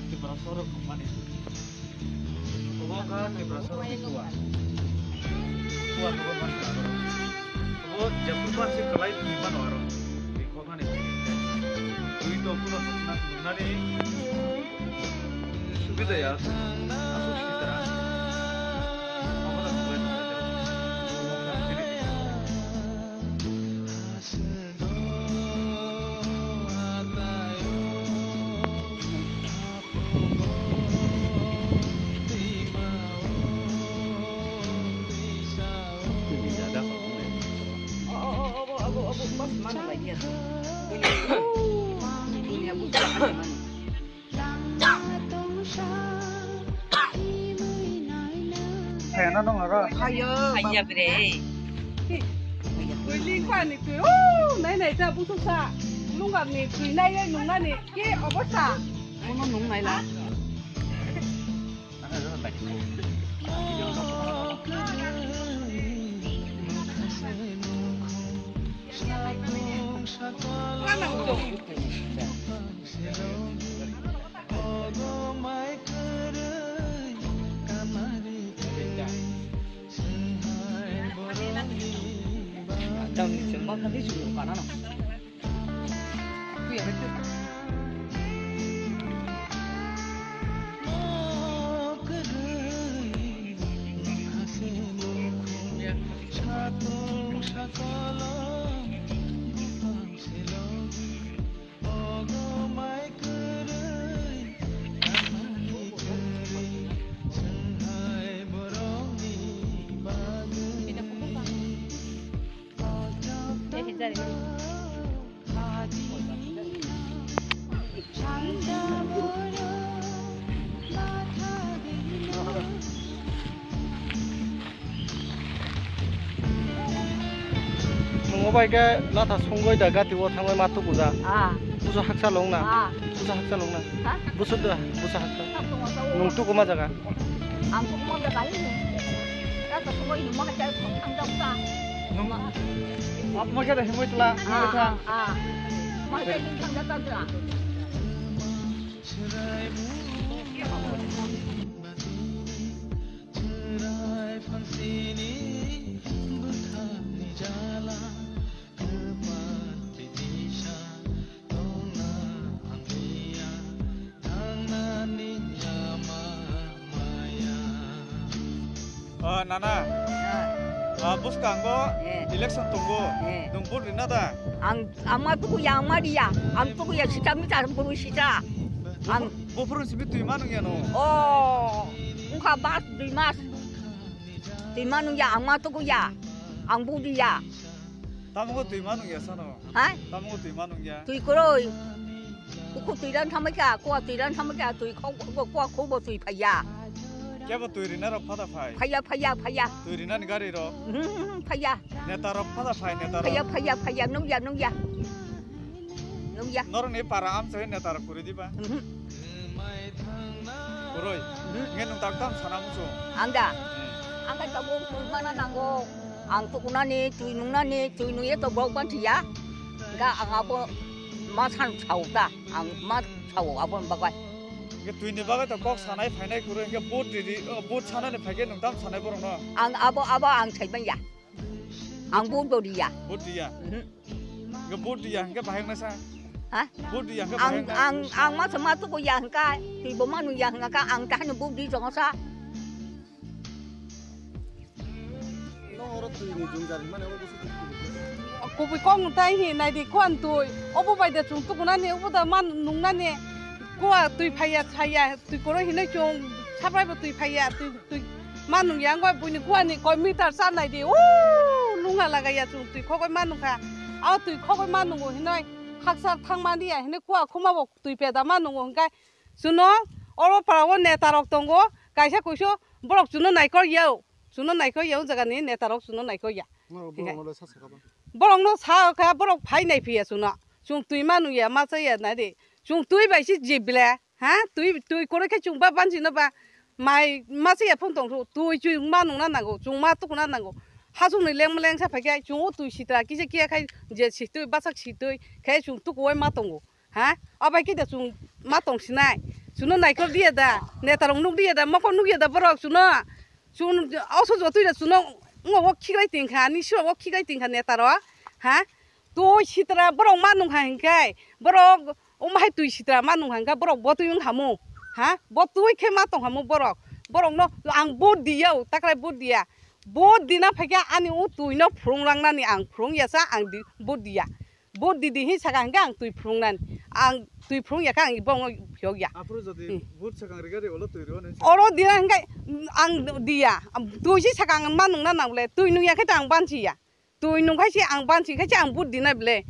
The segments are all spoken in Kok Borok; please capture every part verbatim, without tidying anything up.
Tiprasa rok nungmani. Obo kha Tiprasa rok ni kuwa. Kuwa, kuwa man kha aro. Obo jephupa se kwlai twi mano aro. Twi khoknani. Twi to kuno nungna-, nungnani subida ya. Aswk sitra. Obo no kwlai tonglaijak. Obo kha chini Tiprasa. Kaya na nung aro. Kaya. Kaya bre. Twi lingkha ni twi. Oh, nai nai ta busu sa. Nunga ni twi nai nai nung nani. Ke obo sa. Ono nung nai la. Nung obo hai khe latha songwi da gati o thangwi ma tukuja. Ah. Busa haksa longna. Ah. Busa haksa longna. Ha? Busa da, busa haksa. Nung tuku ma jaga. Ang tuku ma jaga ini. Latha songwi nung ma haksa thang thang jaksa. Nung ma khe da himwi tla. Ah, ah, ah. Ma haksa thang jaksa. O nana, ah, bwskango eh, election tongo. Eh. Nwng vote rina da? Ang, ang ma tukuya, ang ma riya. Ang tukuya sita mita bwrwi sita. Ang buphuru simi twi ma nungya no? O, wngkha bas dui mas. Twi ma nungya, ang ma tukuya. Ang vote riya. Tamo twi ma nungya sano? Ha? Tamo twi ma nungya? Twi kwrwi. Kuku twi ran thamai kha, kuwa twi ran thamai kha, twi khok, kuwa khok bo twi phaiya. Kebo twi rina rok phada phai? Phaiya, phaiya, phaiya. Twi rina ni gari rok? Hmm, phaiya. Neta rok phada phai, neta rok? Phaiya, phaiya, phaiya, nungya, nungya. Nungya. Norok ni para amchai neta rok kwrwi diba? Hmm. Kwrwi? Hmm. Nge nwng tak tam sana muchung? Ang da? Hmm. Ang khe tabuk twi mana nango. Ang tukunani, twi nungnani, twi nungya to bok ban thiya. Ga ang abo ma san sao ta, ang ma sao abo bagwi. Nge twi ni bagwi to kok sanai phainai kwrwi, nge vote ridi, o, vote sanani phaikhe nwng tam sanai borok no? Ang abo, abo ang sai manya. Ang vote bo riya. Vote riya? Mhm. Nge vote riya hwnkhe bahai wngnai sa? Ha? Vote riya hwnkhe bahai wngnai? Ang, ang, ang ma sama tukuya hwnkha, twi bo ma nungya hwnkha, ang tahani vote ri tongo sa. Nong oro twi ni jwngjal hwnmani obo se twi. Kubui kok nwtai hi nai di kuan twi. Obo bai da chwng tukunani, obo da ma nungnani. Kua twi phaiya, chaya, twi kwrwi hinwi chwng sabai bo twi phaiya, twi, twi ma nungya wngwi buini kuani koi meter cha nai di. Uuu, nungna lagaya chwng twi khogwi ma nungkha. Abo twi khogwi ma nungo hinwi haksa thangmani ya hinwi kua khuma bo twi peda ma nungo hwnkhe chwngno oro para o neta rok tongo, kaisa kuisu borok chwngno naikol ya. Chwngno naikho ya, o jagani neta rok chwngno naikho ya. No, borok no le sa sakha ba. Borok no sa kha, borok phai nai phiya chwngno. Chwng twi ma nung ya, ma cha ya nai di. Chwng twi bai si jib le, ha? Twi, twi kwrwi khe chwng ba bansi no ba. Mai ma cha ya phone tong thu, twi chwng ma nung na nango, chwng ma tuku na nango. Ha chwng ni leng leng sa phai khe chwng o twi sitra kisa kiya khai je si twi bachak si twi khe chwng tuku wai ma tongo. Ha? Obai khe da chwng ma tong sinai. Chwngno naikhor diya da, neta rok nuk diya da, mokol nuk ya da borok chwngno. Chwng oso jotwi da chwngno ngo o khiklai tingkha, ani siro o khiklai tingkha neta rok. Ha? Twi sitra borok ma nungkha hinkhe, borok omo hai twi sitra ma nungkha hinkhe borok bo twi wng hamu. Ha? Bo twi khe ma tong hamu borok. Borokno ang vote diya, takrai vote diya. Vote dina phaikhe ani o twino phurung rangnani ang phurung yasa ang di-, vote diya. Vote di di hin saka hinkhe ang twi phurungnani. Ang twi phurung yakhe ang ibongno phiyok ya. Aphuru jodi Hmm. vote sakang rigari olo twi rw nai. Oro dina hinkhe ang diya. Twi si saka ang ma nungna nang le. Twi nung yakhe ta ang banchi ya. Twi nung khai si ang banchi khai si ang vote dina bile.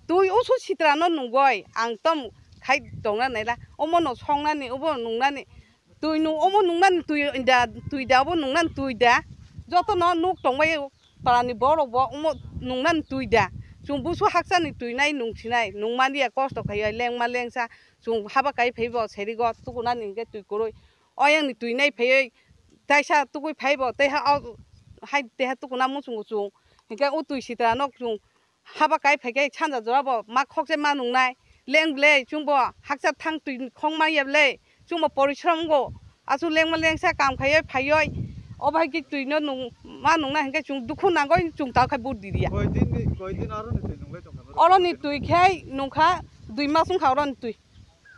Twi usu sitra no nungoi ang tom khai tongna naila. Omo no songnani obo nungnani. Twi nung omo nungnani twi da, twi da obo nungnani twi da. Joto no nuk tongbai parani borok bo omo nungnani twi da. Chwng busu hakchani twi nai nung sinai, nung mani ya kosto khai ya lengma lengsa. Chwng haba kai phai bo seri go tukunani hinkhe twi kwrwi. Oyang ni twi nai phaiwi taisa tukui phai bo tei ha o hai tei ha tukuna muchungo chwng. Hinkhe o twi sitra no chwng haba kai phaikhe sanja jora bo ma khokse ma nungnai. Leng ble chwngbo hakcha thang twi khong manya ble chwngbo porishrom go. Aswk lengma lengsa kam khaiwi phaiwi obo hai khe twi no nung ma nungnai hinkhe chwng dukhu nangoi chwng ta khai vote di ya. Koi din ni, koi din aro ni twi nunglai tongkha? Oro ni twi khe nungkha dui mas wngkha oro ni twi.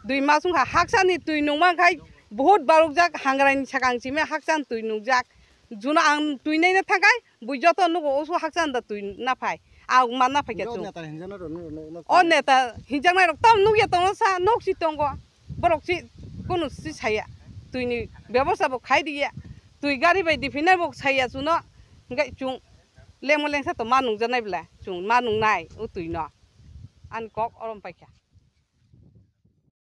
Dui mas wngkha hakcha ni twi nungma khai bahut barukjak hangra ni sakang simi hakcha ni twi nungjak. Juno ang twi naina thangkhai bui joto nugo usu hakcha da twi naphai. Ang ma naphai khe Yo chwng. Neta hinjaknai rok nukgo, nukgo, nukgo. O neta hinjaknai rok tam nukya tongo sa, nuk si tongo. Borok si kunu si saya. Twi ni bebosta bo khai diya. Twi gari bai diphinai bo saya chuno. Hinkhe chwng lengma lengsa to ma nungjaknai bwla. Chwng ma nungnai o twi no. Ani kok orom paikha.